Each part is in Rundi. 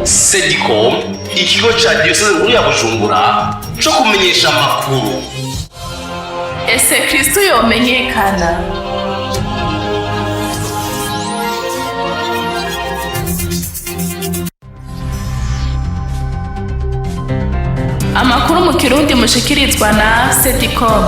Sedicom, ikigo ca diyoseze nkuru ya Bujumbura co kumenyesha amakuru. Ese Kristo yomenyekana? Amakuru mu Kirundi mushikirizwa na Sedicom.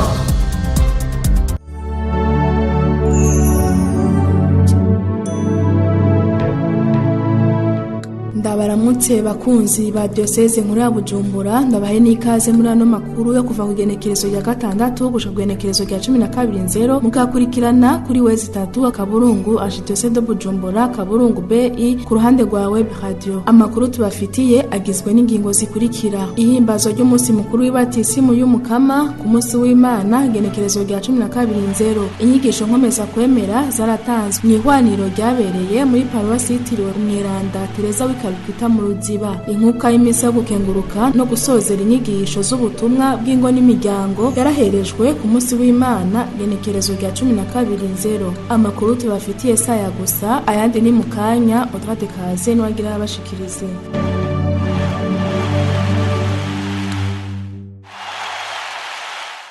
Ndabaramutse bakunzi ba Diocese nkuru ya Bujumbura, ndabahe n'ikaze muri ano makuru yo kuva ku genekerezo rya 6 gushika ku genekerezo rya 12 nzero, mukakurikirana kuri wezi 3 akaburungu Archidiocese de Bujumbura kaburungu BI ku ruhande rwa web radio. Amakuru tubafitiye agizwe n'ingingo zikurikira: ihimbazwa ry'umunsi mukuru w'ibatisimu y'Umukama ku munsi w'Imana genekerezo rya 12 nzero, inyigisho nkomeza kwemera zaratanzwe mw'ihwaniro ryabereye muri paruwasi yitiriwe Umweranda Teresa w'i Calcutta mu Ruziba, inkuka y'imisa yo gukenguruka no gusozera inyigisho z'ubutumwa bw'ingo n'imiryango yaraherejwe ku munsi w'Imana genekerezo rya 12 nzero. Amakuru tubafitiye saya gusa, ayandi ni mu kanya. Audrey Kaze niwagira abashikirize.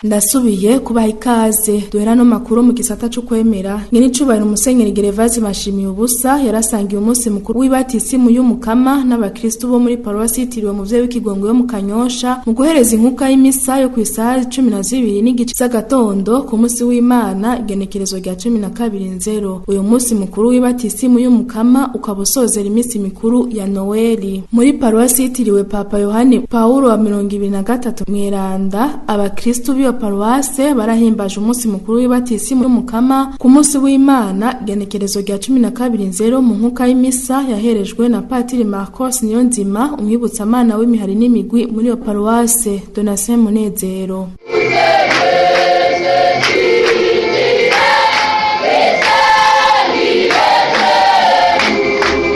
Ndasubiye kubaha ikaze. Duhera no makuru mu gisata cyo kwemera. Nyene icubahiro Musenyeri Gervaise Bashimiye ubusa yarasangiye umunsi mukuru w'ibatisimu y'Umukama n'abakristo bo muri paruwasi yitiriwe Muvyeyi w'Ikigongo yo mu Kanyosha, mu guhereza inkuka y'imisa yo kw'isaha 12 n'igice z'agatondo ku munsi w'Imana igenekerezo rya 12 nzero. Uyu munsi mukuru w'ibatisimu y'Umukama ukaba usozera iminsi mikuru ya Noeli. Muri paruwasi yitiriwe Papa Yohani Paulo wa 23 Mweranda, abakristo b'iyo paruwase barahimbaje umunsi mukuru w'ibatisimu y'Umukama ku munsi w'Imana igenekerezo rya 12 nzero, mu nkuka y'imisa yaherejwe na Patiri Marcos Niyonzima, umwibutsamana w'imihari n'imigwi muri iyo paruwase. Donatien Munezero.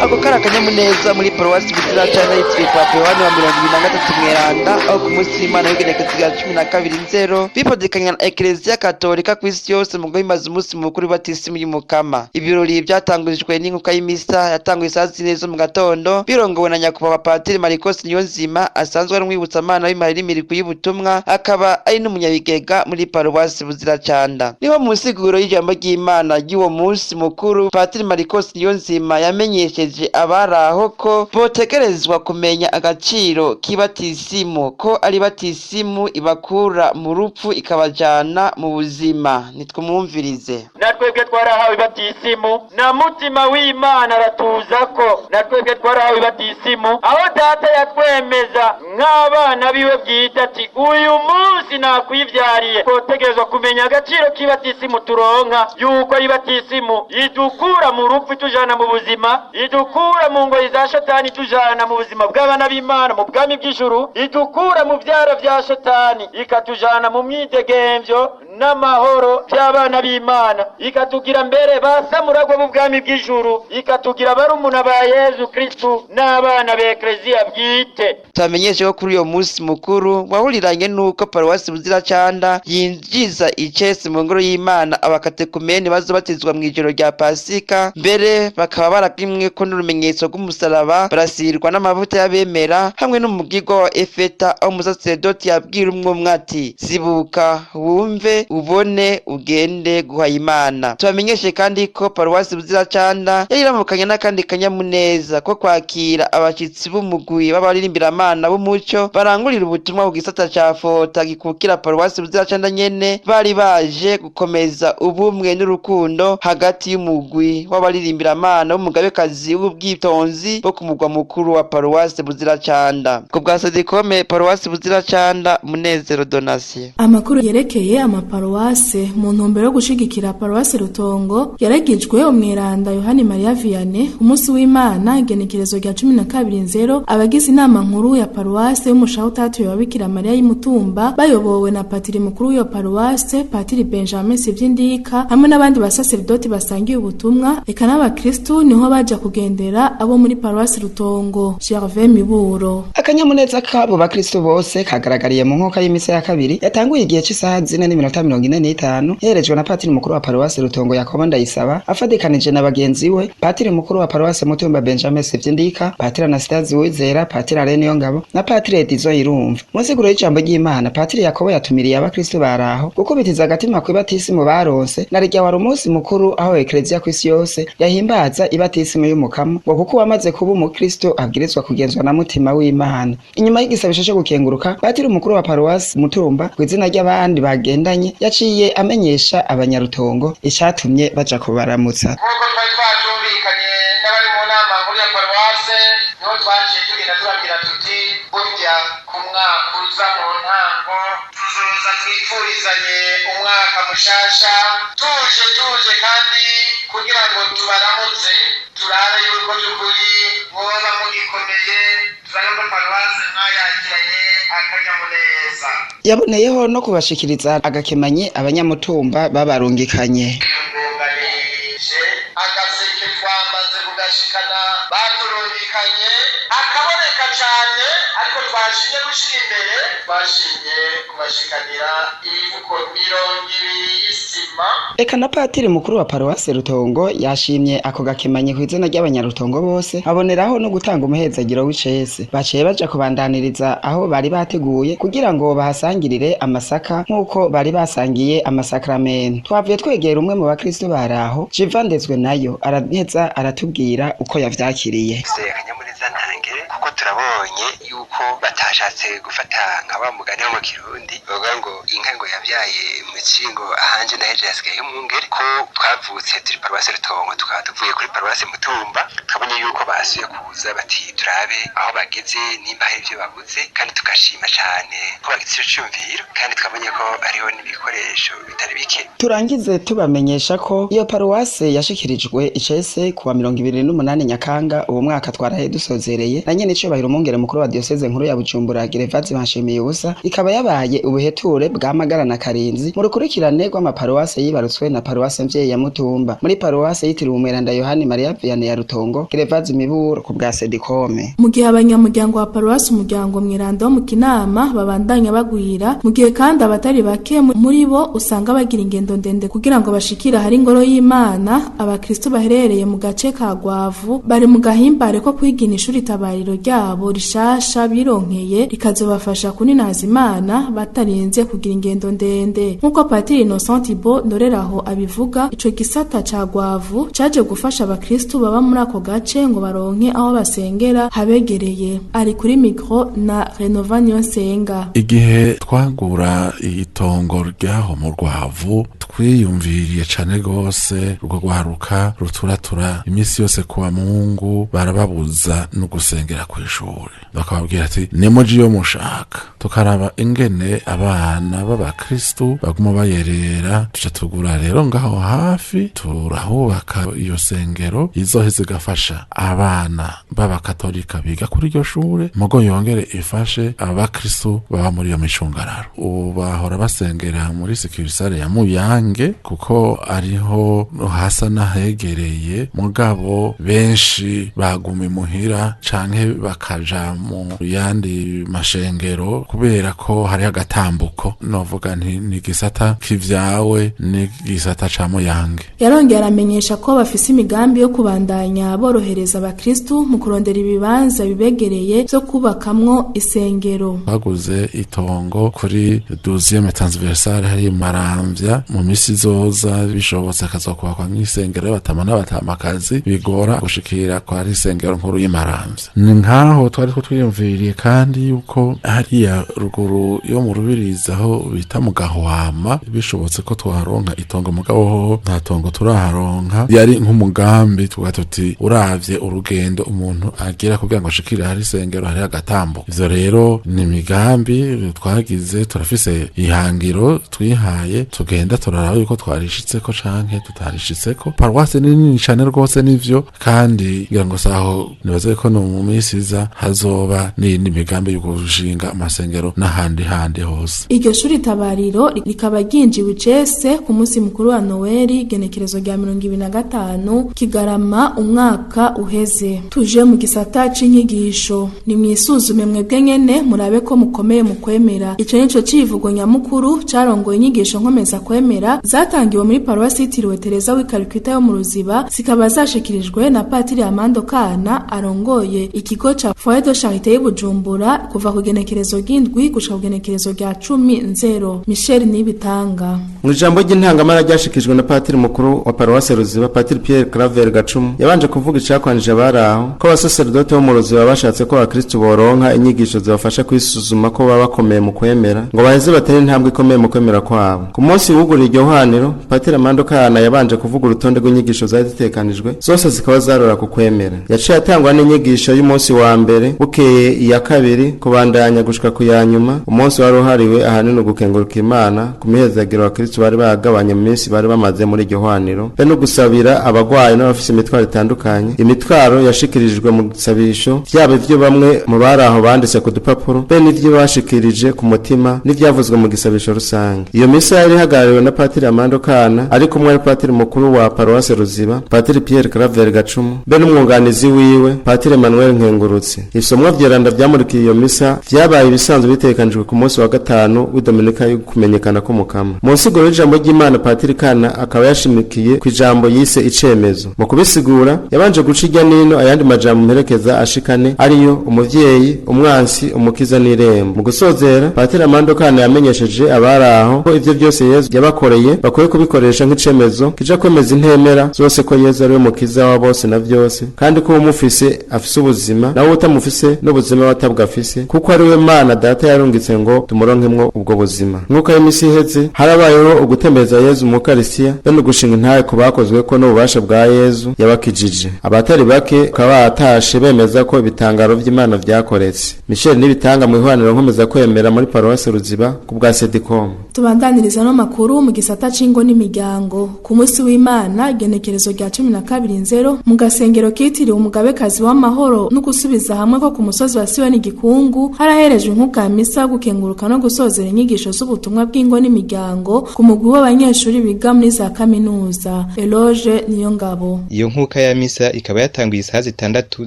Ako kari akanyamuneza muri paruwasi Buziracanda yitiriwe Papa Yohani wa 23 Mweranda, aho ku munsi w'Imana w'igenekerezo rya 12 nzero bipadikanya na Ekereziya Katolika ku isi yose mu guhimbaza umunsi mukuru w'ibatisimu y'Umukama. Ibirori byatangurijwe n'inkuka y'imisa yatanguye isaha 4 zo mu gatondo, birongowe na nyakubahwa Patiri Marcos Niyonzima, asanzwe ari umwibutsamana w'imari n'imirwi y'ubutumwa, akaba ari n'umunyabigega muri paruwasi Buziracanda. Niho mu nsiguro y'ijambo ry'Imana ry'uwo munsi mukuru, Patiri Marcos Niyonzima yamenyesheje abari aho ko botegerezwa kumenya agaciro k'ibatisimu, ko ari batisimu ibakura mu rupfu ikabajana mu buzima. Nitwumwumvirize. Na twebwe twarahawe ibatisimu na Mutima w'Imana aratuza ko na twebwe twarahawe ibatisimu, aho Data yatwemeza nk'abana biwe bwite ati: "Uyu munsi nakwivyariye." Twotegerezwa kumenya agaciro k'ibatisimu turonka, yuko ari batisimu idukura mu rupfu itujana mu buzima, idukura mu ngoyi za shetani itujana mu buzima bw'abana b'Imana mu bwami bw'ijuru, idukura mu vyara vya shetani ikatujana mu mwidegemvyo n'amahoro by'abana b'Imana, ikatugira mbere basamuragwa b'ubwami bw'ijuru, ikatugira barumuna ba Yezu Kristu n'abana b'Ekleziya bwite. Tubamenyeshe ko kuri uyo munsi mukuru wahuriranye n'uko paruwasi Buziracanda yinjiza icese mu ngoro y'Imana abakatekumeni bazobatizwa mw'ijoro rya Pasika, mbere bakaba barapimwe ko n'urumenyetso rw'umusaraba, barasirwa n'amavuta y'abemera hamwe n'umugirwa wa Efeta, aho umusaseredoti yabwira umwe umwe ati: "Zibuka wumve ubone ugende guha Imana." Tubamenyeshe kandi ko paruwasi Buziracanda yari iramukanye n'akandi kanyamuneza ko kwakira abashitsi b'umugwi b'abaririmbira-Mana b'umuco barangurira ubutumwa ku gisata ca Fota gikukira paruwasi Buziracanda nyene, bari baje gukomeza ubumwe n'urukundo hagati y'umugwi w'abaririmbira-Mana w'umugabekazi w'ubwitonzi bo ku mugwa mukuru wa paruwasi Buziracanda. Ku bwa Sadikome, paruwasi Buziracanda, Munezero Donatien. Amakuru yerekeye amaparuwase: mu ntumbero yo gushigikira paruwase Rutongo yaragijwe umweranda Yohani Maria Vianney, umunsi w'Imana igenekerezo rya 12 nzero, abagize inama nkuru ya paruwase y'umushaho utatuye wa Bikira Mariya y'Imutumba, bayobowe na patiri mukuru w'iyo paruwase, Patiri Benjamin Sivyindika, hamwe n'abandi basaseredoti basangiye ubutumwa, eka n'abakristu, niho baja kugendera abo muri paruwase Rutongo. Gervais Miburo. Akanyamuneza k'abo bakristo bose kagaragariye mu nkoka y'imisa ya kabiri yatanguye igihe c'isaha 4 n'iminota 45, iherejwe na patiri mukuru wa paruwasi Rutongo Yakobo Ndayisaba, afatikanije na bagenzi we patiri mukuru wa paruwasi Mutumba Benjamin Sevyindika, patiri Anastase Uwizera, patiri Alain Niyongabo na patiri Edizo Irumva. Mu nsiguro y'ijambo ry'Imana, patiri Yakobo yatumiriye abakristo baraho gukubitiza agatima kw'ibatisimu baronse, na rirya wari umunsi mukuru aho ekleziya kw'isi yose yahimbaza ibatisimu y'umukama, ngo kuko uwamaze kuba umukristo abwirizwa kugenzwa na mutima w'Imana. Inyuma y'igisabisho co gukenguruka, patiri umukuru wa paruwasi Mutumba kw'izina ry'abandi bagendanye yaciye amenyesha abanyarutongo icatumye baja kubaramutsa. Nk'uko twari twatumvikanye n'abari mu nama nkuru ya paruwase, niho twaciye tugenda tubabwira tuti burya ku mwaka uza mu ntango tuzoza twifurizanye umwaka mushasha, tuje tuje kandi kugira ngo tubaramutse, turabe yuko by'ukuri mwoba mugikomeye, turabe ko paruwase mwayakiranye akanyamuneza. Yaboneyeho no kubashikiriza agakemanyi abanyamutumba babarungikanye. Yungunganije agaseke twamaze kugashikana, baturungikanye akaboneka cane, ariko twashimye gushira imbere, twashimye kubashikanira imifuko 20 y'isima. Eka na patiri mukuru wa paruwasi Rutongo yashimye ako gakemanyi kw'izina ry'abanyarutongo bose, aboneraho no gutanga umuhezagiro w'icese. Baciye baja kubandaniriza aho bari bateguye kugira ngo bahasangirire amasaka nk'uko bari basangiye amasakramentu. Twavuye twegera umwe mu bakristo baraho, Jiva Ndezwe nayo, araheza aratubwira uko yavyakiriye. Akanyamuneza ntangere, kuko turabonye yuko batashatse gufata nka wa mugani wo mu Kirundi bavuga ngo inka ngo yabyaye mu kingo ahanje naheje hasigaye umwungere. Ko twavutse turi paruwasi Rutongo, tukaba tuvuye kuri paruwasi Mutumba, twabonye yuko basuye kuza bati turabe aho bageze nimba hari ibyo babuze, kandi tugashima cane ko bagize ico ciyumviro, kandi twabonye ko hariho n'ibikoresho bitari bike. Turangize tubamenyesha ko iyo paruwase yashikirijwe icese kuwa 28 Nyakanga uwo mwaka twaraye dusozereye na nyene icubahiro umwungere mukuru wa diyoseze nkuru ya Bujumbura Gervaze Banshimiye ubusa, ikaba yabaye ubuheture bwa Magara na Karinzi mu rukurikirane rw'amaparuwase yibarutswe na paruwase mvyeyi ya Mutumba muri paruwase yitiriwe umweranda Yohani Maria Vianney ya Rutongo. Gervaze Miburo ku bwa Sedikome. Mu gihe abanyamuryango wa paruwasi umuryango mweranda wo mu Kinama babandanya bagwira, mu gihe kandi abatari bake muri bo usanga bagira ingendo ndende kugira ngo bashikire ahari ingoro y'Imana, abakristo baherereye mu gace ka Gwavu bari mu gahimbare ko kwigina ishuri tabariro ryabo rishasha bironkeye, rikazobafasha kuninaza Imana batarinze kugira ingendo ndende. Nk'uko Patiri Innocent Thibault Ndoreraho abivuga, ico gisata ca Gwavu caje gufasha abakristo baba muri ako gace ngo baronke aho basengera habegereye. Ari kuri micro na Renova Niyonsenga. Igihe twagura itongo ryaho mu Rwavu, twiyumviriye cane gose urwo rwaruka ruturatura iminsi yose kuwa Mungu, barababuza no gusengera kw'ishure, bakababwira ati nimuje iyo mushaka. Tukaraba ingene abana b'abakristu baguma bayerera, tuca tugura rero ngaho hafi, turahubaka iyo sengero izoheza igafasha abana b'abakatolika biga kuri iryo shure, mugo yongere ifashe abakristu baba muri iyo micungararo. Ubu bahora basengera muri sikirisare ya Muyange kuko ariho hasa n'ahegereye, mugabo benshi baguma imuhira canke bakaja mu yandi mashengero kubera ko hariho agatambuko. Novuga nti ni igisata k'ivyawe n'igisata ca Muyange. Yarongeye aramenyesha ko bafise imigambi yo kubandanya borohereza abakristu mu kurondera ibibanza bibegereye vyo kubakamwo isengero. Baguze itongo kuri 12e transversale hari Maramvya, mu misi izoza bishobotse akazokubakwa nk'isengero y'abatama n'abatamakazi bigora gushikira kwa ari isengero nkuru y'Imaramvya. Ni nkaho twari ko twiyumviriye kandi yuko hariya ruguru yo mu Rubirizi aho bita mu Gahwama bishobotse ko twaronka itongo, mugabo hoho nta tongo turaharonka. Yari nk'umugambi tuvuga tuti uravye urugendo umuntu agira kugira ngo ashikire hari isengero hari agatambo. Ivyo rero ni imigambi twagize, turafise ihangiro twihaye, tugenda turaraba yuko twarishitseko canke tutarishitseko. Paruwasi ni nini cane rwose nivyo, kandi ngira ngo saho nibaze ko no mu minsi iza hazoba n'iyindi migambi yo gushinga amasengero n'ahandi handi hose. Iryo shuri tabariro rikaba ryinjiwe icese ku munsi mukuru wa Noeli, genekerezo rya 25 Kigarama umwaka uheze. Murakoze. Tuje mu gisata c'inyigisho. Ni mwisuzume mwebwe nyene murabe ko mukomeye mu kwemera. Ico nico civugo nyamukuru carongoye inyigisho nkomeza kwemera zatangiwe muri paruwasi yitiriwe Tereza w'i Kalikuta yo mu Ruziba, zikaba zashikirijwe na Patiri Amando Kana arongoye ikigo ca Foyer de Charité y'i Bujumbura kuva ku genekerezo ry'indwi gushika ku genekerezo rya 10 nzero. Michel Nibitanga. Mu ijambo ry'intangamara ryashikijwe na patiri mukuru wa paruwasi Ruziba, Patiri Pierre Claver Gacumu, yabanje kuvuga icakwanije abari aho, ko abasaseredoti bo mu Ruziba bashatse ko abakristu boronka inyigisho zibafasha kwisuzuma ko baba bakomeye mu kwemera, ngo baheze batere intambwe ikomeye mu kwemera kwabo. Ku munsi wugurura iryo hwaniro, Patiri Amando Kana yabanje kuvuga urutonde rw'inyigisho zari zitekanijwe, zose zikaba zarora ku kwemera. Yaciye atangwa n'inyigisho y'umunsi wa mbere, bukeye iya kabiri, kubandanya gushika ku ya nyuma. Umunsi wari uhariwe ahanini ugukenguruka Imana ku mihezagiro abakristu bari bagabanye mu minsi bari bamaze muri iryo hwaniro, be no gusabira abagwayi n'abafise imitwaro itandukanye. Imitwaro yashikirijwe mu gisabisho, vyaba ivyo bamwe mu bari aho banditse ku dupapuro, be n'ivyo bashikirije ku mutima n'ivyavuzwe mu gisabisho rusange. Iyo misa yari ihagarariwe na Patiri Amando Kana ari kumwe na Patiri mukuru wa paruwase Ruziba, Patiri Pierre Claver Gacumu, be n'umwunganizi wiwe Patiri Emmanuel Nkengurutse. Isomwa vyeranda vyamurikiye iyo misa vyabaye ibisanzwe bitegekanijwe ku munsi wa gatanu w'idominika yo kumenyekana k'Umukama. Mu nsiguro y'ijambo ry'Imana, Patiri Kana akaba yashimikiye ku ijambo yise icemezo. Mu kubisigura, yabanje guca irya nino ayandi majambo mperekeza ashikane, ariyo umuvyeyi, umwansi, umukiza n'irembo. Mu gusozera, Patiri Amando Kana yamenyesheje abari aho ko ivyo byose Yezu yabakoreye bakwiye kubikoresha nk'icemezo kija kwemeza intemera zose ko Yezu ari we mukiza wa bose na vyose, kandi ko uwumufise afise ubuzima, nawe utamufise n'ubuzima batabwafise, kuko ari we Mana Data yarungitse ngo tumuronkemwo ubwo buzima. Nk'uko iyo misi iheze, harabayeho ugutembereza Yezu mu Ukaristiya be no gushinga intahe ku bakozwe ko n'ububasha bwa Yezu yabakijije. Abatari bake bakaba batashe bemeza ko ibitangaro vy'Imana vyakoretse. Michel Nibitanga mu ihwaniro nkomeza kwemera muri paruwasi Ruziba ku bwa Sedicom. Tubandaniriza no makuru mu gisata c'ingo n'imiryango. Ku munsi w'Imana, igenekerezo rya 12 nzero, mu gasengero kitiriwe Umugabekazi w'Amahoro no gusubiza hamwe ko ku musozi wa Siyoni Igikungu, haraherejwe inkuka misa gukenguruka no gusozera inyigisho z'ubutumwa bw'ingo n'imiryango ku mugwi w'abanyeshuri biga muri za kaminuza. Eloge Niyo Ngabo. Iyo nkuka ya misa ikaba yatanguye isaha 6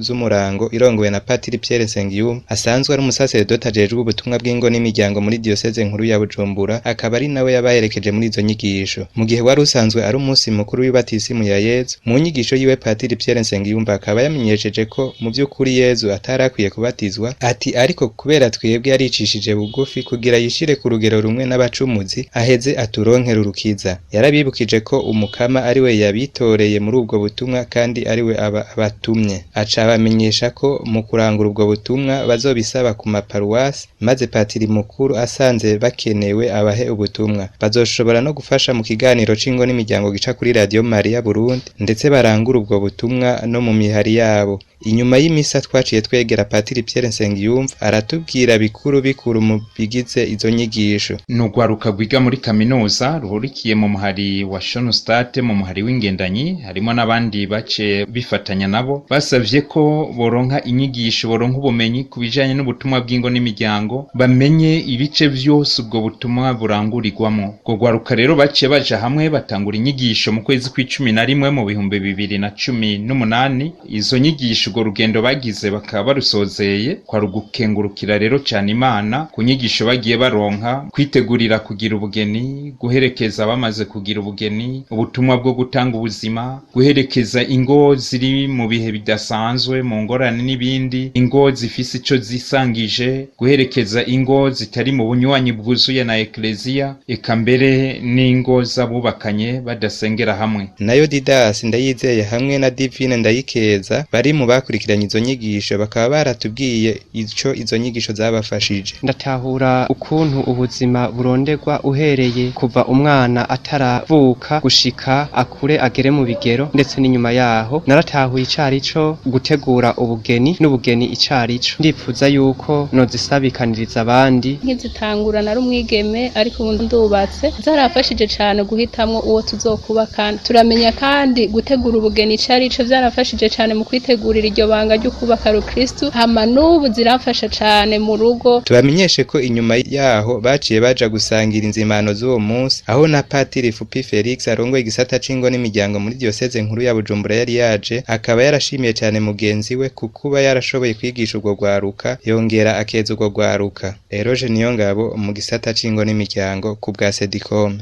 z'umurango, irongowe na Patiri Pierre Nsengiyumva, asanzwe ari umusaseredoti ajejwe ubutumwa bw'ingo n'imiryango muri diyoseze nkuru ya Bujumbura, akaba ari nawe yabaherekeje muri izo nyigisho. Mu gihe wari usanzwe ari umunsi mukuru w'ibatisimu ya Yezu, mu nyigisho yiwe Patiri Pierre Nsengiyumva akaba yamenyesheje ko mu by'ukuri Yezu atari akwiye kubatizwa, ati ariko kubera twebwe yaricishije bugufi kugira yishire ku rugero rumwe n'abacumuzi, aheze aturonkera urukiza. Yarabibukije ko Umukama ari we yabitoreye muri ubwo butumwa kandi ari we aba abatumye. Aca abamenyesha ko mu kurangura ubwo butumwa bazobisaba ku maparuwasi, maze patiri mukuru asanze bakenewe abahe ubutumwa. Bazoshobora no gufasha mu kiganiro c'ingo n'imiryango gica kuri Radio Maria Burundi, ndetse barangura ubwo butumwa no mu mihari yabo. Inyuma y'imisa twaciye twegera Patiri Pierre Nsengiyumva, aratubwira bikuru bikuru mu bigize izo nyigisho. Ni urwaruka rwiga muri kaminuza ruhurikiye mu muhari wa Schoenstatt, mu muhari w'ingendanyi, harimo n'abandi bace bifatanya nabo. Basavye ko boronka inyigisho, boronka ubumenyi ku bijanye n'ubutumwa bw'ingo n'imiryango, bamenye ibice vyose ubwo butumwa burangurirwamo. Ubwo rwaruka rero baciye baja hamwe batangura inyigisho mu kwezi kw'icumi na rimwe mu 2018. Izo nyigisho, urwo rugendo bagize bakaba barusozeye. Kwari ugukengurukira rero cane Imana ku nyigisho bagiye baronka: kwitegurira kugira ubugeni, guherekeza abamaze kugira ubugeni, ubutumwa bwo gutanga ubuzima, guherekeza ingo ziri mu bihe bidasanzwe, mu ngorane n'ibindi, ingo zifise ico zisangije, guherekeza ingo zitari mu bunywanyi bwuzuye na ekleziya, eka mbere n'ingo z'abubakanye badasengera hamwe. Nayo Didas Ndayizeye hamwe na Divine Ndayikeza bari mu bakurikiranye izo nyigisho bakaba baratubwiye ico izo nyigisho zabafashije. Ndatahura ukuntu ubuzima buronderwa uhereye kuva umwana ataravuka gushika akure agere mu bigero, ndetse n'inyuma yaho. Naratahuye icarico gutegura ubugeni n'ubugeni icarico. Ndipfuza yuko nozisabikaniriza abandi. Nkizitangura nari umwigeme, ariko ubu ndubatse. Zarafashije cane guhitamwo uwo tuzokubakana, turamenya kandi gutegura ubugeni icarico. Vyarafashije cane mu kwitegurira iryo banga ryo kubaka rukristu, hama n'ubu ziramfasha cane mu rugo. Tubamenyeshe ko inyuma yaho baciye baja gusangira inzimano z'uwo munsi, aho na Patiri Fupi Felix arongoye igisata c'ingo n'imiryango muri diyoseze nkuru ya Bujumbura yari yaje, akaba yarashimiye cane mugenzi we kukuba yarashoboye kwigisha urwo rwaruka, yongera akeza urwo rwaruka. Eroge Niyongabo mu gisata c'ingo n'imiryango ku bwa Sedicom.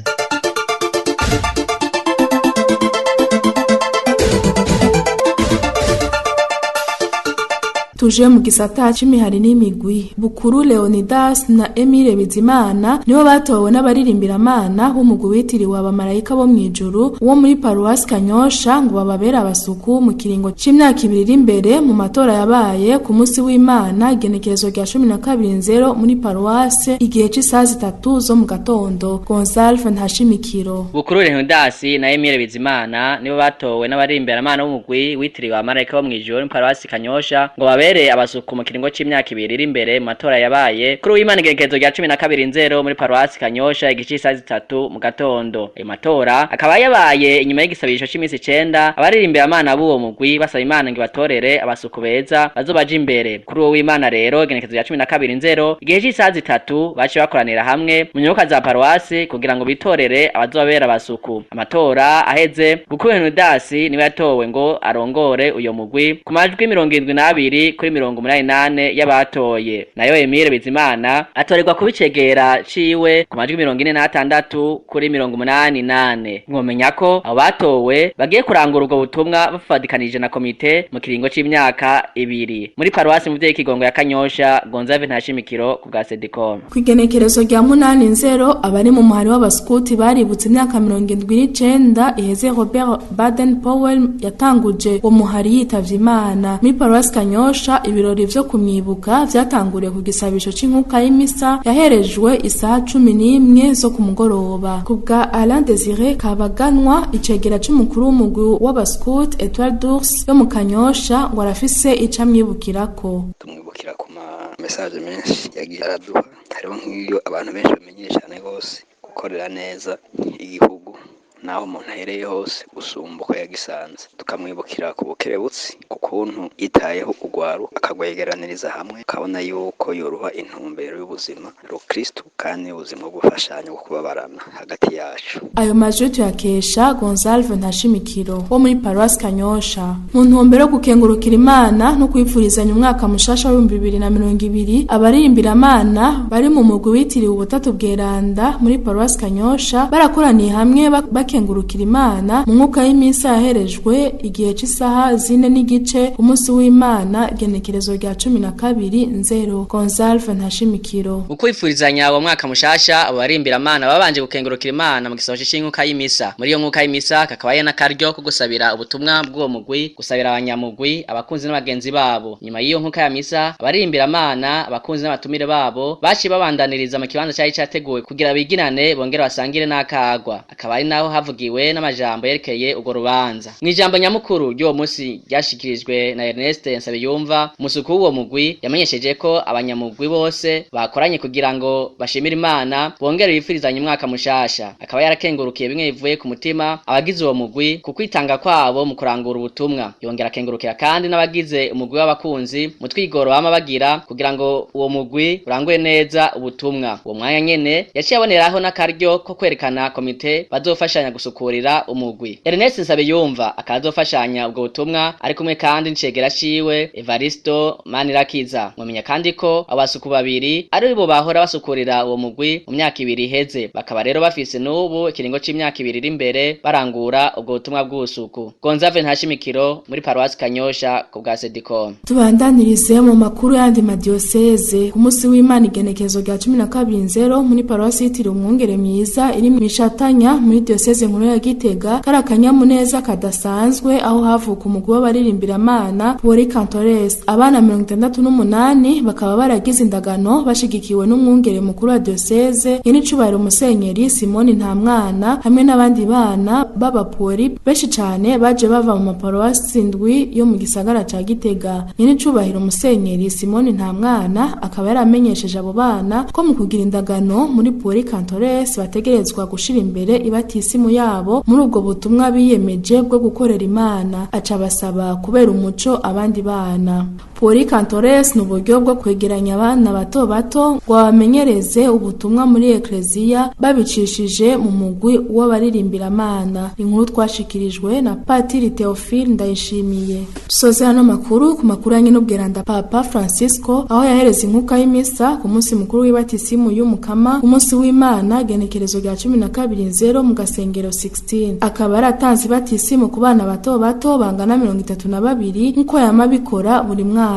Tuje mu gisata c'imihari n'imigwi. Bukuru Leonidas na Emile Bizimana nibo batowe n'abaririmbira-Mana b'umugwi witiriwe abamarayika bo mw'ijuru wo muri paruwasi Kanyosha ngo bababere abasuku mu kiringo c'imyaka 2 iri imbere mu matora yabaye ku munsi w'Imana igenekerezo rya 12/0 muri paruwasi igihe c'isaha 3 zo mu gatondo. Gonsalve Ntashimikiro. Bukuru Leonidas na Emile Bizimana nibo batowe n'abaririmbira-Mana b'umugwi witiriwe abamarayika bo mw'ijuru muri paruwasi Kanyosha ngo babere abasuku mu kiringo c'imyaka 2 iri imbere mu matora yabaye kuri uw'Imana igenekerezo rya 12/0 muri paruwasi Kanyosha igice c'isaha 3 mu gatondo. Ayo matora akaba yabaye inyuma y'igisabisho c'imisi 9 abaririmbira Imana b'uwo mugwi basaba Imana ngo ibatorere abasuku beza bazobaja imbere. Kuri uwo w'Imana rero igenekerezo rya 12/0 igihe c'isaha 3 baciye bakoranira hamwe mu nyubakwa za paruwasi kugira ngo bitorere abazobabera abasuku. Amatora aheze, Bukuru Leonidas niwe yatowe ngo arongore uyo mugwi ku majwi 72 kuri 88 y'abatoye. Nayo Emile Bizimana atorerwa kubicegera ciwe ku majwi 46 kuri 88. Mwomenya ko abo batowe bagiye kurangura ubwo butumwa bafadikanije na komite mu kiringo c'imyaka 2 muri paruwasi Muvyeyi Kigongo ya Kanyosha. Gonzave Ntashimikiro ku bwa Sedicom. Kw'igenekerezo rya 8/0 abari mu muhari w'abaskuti baributse imyaka 79 iheze Robert Baden Powell yatanguje uwo muhari yitavye Imana. Muri paruwasi Kanyosha ibirori vyo kumwibuka vyatanguriye ku gisabisho c'inkuka y'imisa yaherejwe isaha 11 zo ku mugoroba. Ku bwa Alain Désiré Kabaganwa, icegera c'umukuru w'umugwi w'abascout Etoile d'Ours yo mu Kanyosha, ngo arafise ico amwibukirako. Tumwibukira ku ma message menshi yagiye araduha, hariho nk'iyo abantu benshi bamenyeye cane gose gukorera neza igihugu naho umuntu ahereye hose gusumba uko yagisanze. Tukamwibukira ku bukerebutsi, ku kuntu yitayeho urwaru akagwegeraniriza hamwe, akabona yuko yoruha intumbero y'ubuzima rukristo kandi ubuzima bwo gufashanya, bwo kubabarana hagati yacu. Ayo majwi tuyakesha Gonzalve Ntashimikiro wo muri paruwasi Kanyosha. Mu ntumbero yo gukengurukira Imana no kwipfurizanya umwaka mushasha w'ibihumbi 2020, abaririmbira-Mana bari mu mugwi witiriwe Ubutatu Bweranda muri paruwasi Kanyosha barakoraniye hamwe bakengurukira Imana mu mwuka y'imisa yaherejwe igihe c'isaha 4:15 ku munsi w'Imana igenekerezo rya 12/0. Gonzalve Ntashimikiro. Mu kwifurizanya uwo mwaka mushasha, abaririmbira-Mana babanje gukengurukira Imana mu gisoho c'inkuka y'imisa. Muri iyo nkuka y'imisa kakaba ari n'akaryo ko gusabira ubutumwa bw'uwo mugwi, gusabira abanyamugwi, abakunzi n'abagenzi babo. Nyuma y'iyo nkuka ya misa, abaririmbira-Mana, abakunzi n'abatumire babo baciye babandaniriza mu kibanza cari categuwe kugira biginane bongere basangire n'akagwa. Akaba ari naho havugiwe n'amajambo yerekeye urwo rubanza. Mw'ijambo nyamukuru ry'uwo munsi ryashikirijwe na Ernest Nsabiyumva, umusuku w'uwo mugwi, yamenyesheje ko abanyamugwi bose bakoranye kugira ngo bashimire Imana bongere bifurizanye umwaka mushasha. Akaba yarakengurukiye bimwe bivuye ku mutima abagize uwo mugwi ku kwitanga kwabo mu kurangura ubutumwa. Yongera akengurukira kandi n'abagize umugwi w'abakunzi mu twigoro bama bagira kugira ngo uwo mugwi uranguye neza ubutumwa. Uwo mwanya nyene yaciye aboneraho n'akaryo ko kwerekana komite bazofashanya gusukurira umugwi. Ernest Nsabiyumva akazofashanya ubwo butumwa ari kumwe kandi n'icegera ciwe Evaristo Manirakiza. Mwamenya kandi ko abasuku babiri ari bo bahora basukurira uwo mugwi mu myaka 2 iheze, bakaba rero bafise n'ubu ikiringo c'imyaka 2 iri imbere barangura ubwo butumwa bw'usuku. Gonzave Ntashimikiro muri paruwasi Kanyosha ku bwa Sedicom. Tubandanirize mu makuru yandi madiyoseze. Ku munsi w'Imana igenekerezo rya 12/0 muri paruwasi yitiriwe Umwungere Mwiza iri Mishatanya muri diyoseze nkuru ya Gitega, kari akanyamuneza kadasanzwe aho havuka umugwi w'abaririmbira-Mana Pueri Cantores. Abana 68 bakaba baragize indagano bashigikiwe n'umwungere mukuru wa diyoseze Nyenicubahiro Musenyeri Simoni Ntamwana hamwe n'abandi bana b'abapueri benshi cane baje bava mu maparuwasi 7 yo mu gisagara ca Gitega. Nyenicubahiro Musenyeri Simoni Ntamwana akaba yaramenyesheje abo bana ko mu kugira indagano muri Pueri Cantores bategerezwa gushira imbere ibatisimu yabo muri ubwo butumwa biyemeje bwo gukorera Imana, aca basaba kubera umuco abandi bana. Puri Cantores ni uburyo bwo kwegeranya abana bato bato ngo babamenyereze ubutumwa muri ekleziya babicishije mu mugwi w'abaririmbira-Mana. Inkuru twashikirijwe na Patiri Theophile Ndayishimiye. Dusoze hano makuru ku makuru yanye n'ubweranda Papa Francisco aho yahereza inkuka y'imisa ku munsi mukuru w'ibatisimu y'Umukama ku munsi w'Imana genekerezo rya 12 mu gasengero 16. Akaba yaratanze ibatisimu ku bana bato bato bangana 32 nkuko yama abikora buri mwaka.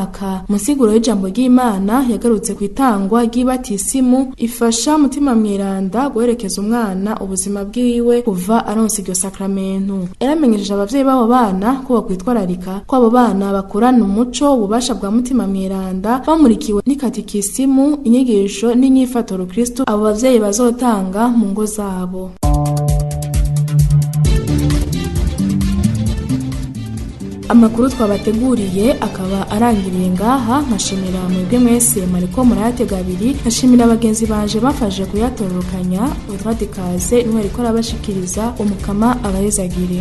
Mu nsiguro y'ijambo ry'Imana yagarutse ku itangwa ry'ibatisimu ifasha Mutima Mweranda guherekeza umwana ubuzima bwiwe kuva aronse iryo sakramentu. Yaramenyesheje abavyeyi b'abo bana ko bakwitwararika ko abo bana bakurana umuco ububasha bwa Mutima Mweranda bamurikiwe n'ikatikisimu, inyigisho n'inyifato rukristo abo bavyeyi bazotanga mu ngo zabo. Amakuru twabateguriye akaba arangiriye ngaha. Nkashimira mwebwe mwese mwariko murayatega abiri, nkashimira bagenzi banje bafashe kuyatororokanya. Utwadikaze niwe ariko arabashikiriza. Umukama abahezagire.